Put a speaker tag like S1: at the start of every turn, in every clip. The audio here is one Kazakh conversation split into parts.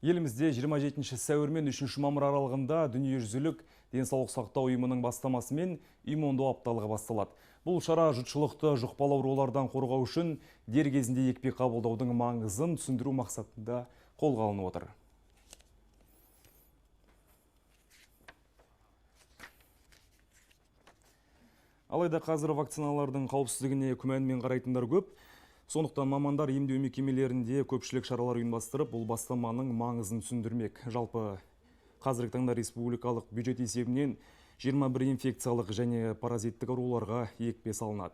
S1: Елімізде 27 сәуір мен 3 мамыр аралығында дүниежүзілік денсаулық сақтау ұйымының бастамасымен иммундау апталығы басталады. Бұл шара жұртшылықты жұқпалы аурулардан қорғау үшін дер кезінде екпе қабылдаудың маңызын түсіндіру мақсатында қолға алынып отыр. Алайда қазір вакциналардың қауіпсіздігіне күмәнмен қарайтындар көп. Сондықтан мамандар емдеу мекемелерінде көпшілік шаралар ұйымдастырып, бұл бастаманың маңызын түсіндірмек. Жалпы қазіргі таңда республикалық бюджет есебінен 21 инфекциялық және паразиттік ауруларға екпе салынады.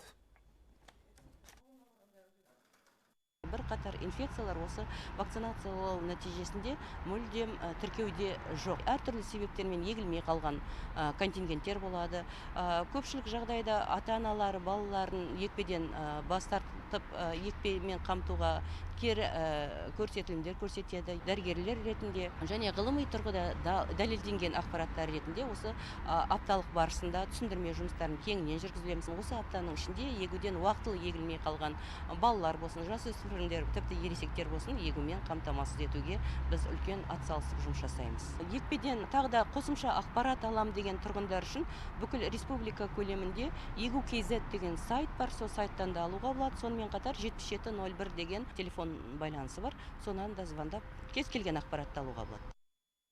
S2: Бірқатар инфекциялар осы вакцинациялау нәтижесінде мүлдем тіркеуде жоқ. Әртүрлі себептермен егілмей қалған контингенттер болады. Көпшілік жағдайда ата-аналары балаларын екпеден бас тартып, екпемен қамтуға кері көрсетілімдер көрсетеді. Дәрігерлер ретінде және ғылыми тұрғыда дәлелденген ақпараттар ретінде осы апталық барысында түсіндірме жұмыстарын кеңінен жүргіземіз. Осы аптаның ішінде егуден уақытылы егілмей қалған балалар болсын, жасөспірімдер, тіпті ересектер болсын, егумен қамтамасыз етуге біз үлкен атсалысып жұмыс жасаймыз. Екпеден тағы да қосымша ақпарат алам деген тұрғындар үшін бүкіл республика көлемінде егу kz деген сайт бар, сол сайттан да алуға болады. Сонымен қатар 7701 деген телефон байланысы бар, сонан да звондап кез келген ақпаратты алуға болады.